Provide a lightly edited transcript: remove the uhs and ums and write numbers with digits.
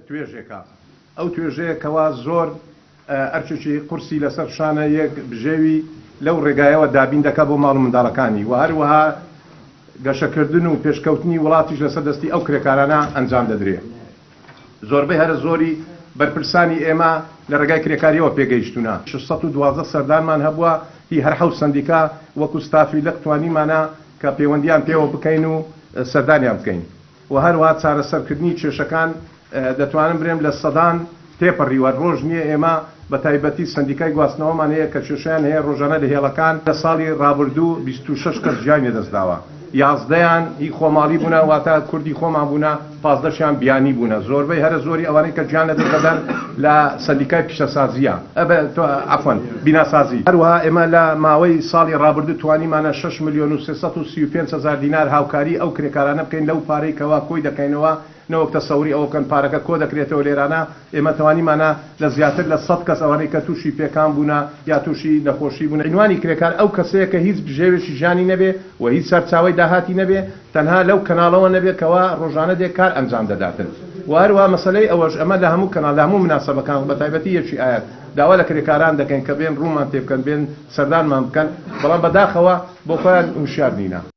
توێژێکە، ئەو توێژەیە کەوا زۆر ئەرکێکی قورسی لەسەر شانە یەک بژێوی لەو ڕێگایەوە دابین دەکا بۆ ماڵ و منداڵەکانی و هەروەها گەشەکردن و پێشکەوتنی وڵاتیش لەسەر دەستی ئەو کرێکارانە ئەنجام دەدرێ. زۆربەی هەرە زۆری بەرپرسانی ئێمە لە ڕێگای کرێکارییەوە پێگەیشتوونە. 612 سەردانمان هەبووە هی هەر حەوت سەندیکا وەکو ستافی لق توانیمانە کە پەیوەندییان پێوە بکەین و سەردانیان بکەین. و هەروەها چارەسەرکردنی کێشەکان دەتوانم برێم لە سەدان تێپەڕیوە، ڕۆژ نییە ئێمە بە تایبەتی سەندیکای گواستنەوەمان هەیە کە کێشەیان هەیە ڕۆژانە لە هێڵەکان، لە ساڵی ڕابردوو 26 کەس گیانی لەدەستداوە، یازدەیان هی خۆماڵی بوونە واتە کوردی خۆمان بوونە، پازدەشیان بیانی بوونە، زۆربەی هەرە زۆری ئەوانەی کە گیان لەدەست دەدەن لە سەندیکای پیشەسازییە. عەفوەن بیناسازی. هەروەها ئێمە لە ماوەی ساڵی ڕابردوو توانیمانە شەش ملیۆن و 335 هەزار دینار هاوکاری ئەو کرێکارانە بکەین لەو پارەی کەوا کۆی دەکەینەوە، نەوەک تەسەوری ئەوە بکەن پارەکە کۆ دەکرێتەوە لێرانە، ئێمە توانیمانە لە زیاتر لە 100 کەس ئەوانەی کە تووشی پێکان بوونە یا تووشی نەخۆشی بوونە. عینوانی کرێکار ئەو کەسەیە کە هیچ بژێوێکی ژیانی نەبێ و هیچ سەرچاوەی داهاتی نەبێ، تەنها لەو کەناڵەوە نەبێ کەوا ڕۆژانە دێ کار ئەنجام دەداتن. و هەروەها مەسەلەی ئەوەش ئەمە لە هەموو کەناڵ لە هەموو مناسەبەکان بە تایبەتی یەکی ئایار داوا لە کرێکاران دەکەین کە بێن ڕوومان تێبکەن بێن سەردانمان بکەن، بەڵام بەداخەوە بۆ خۆیان هوشیار نینە.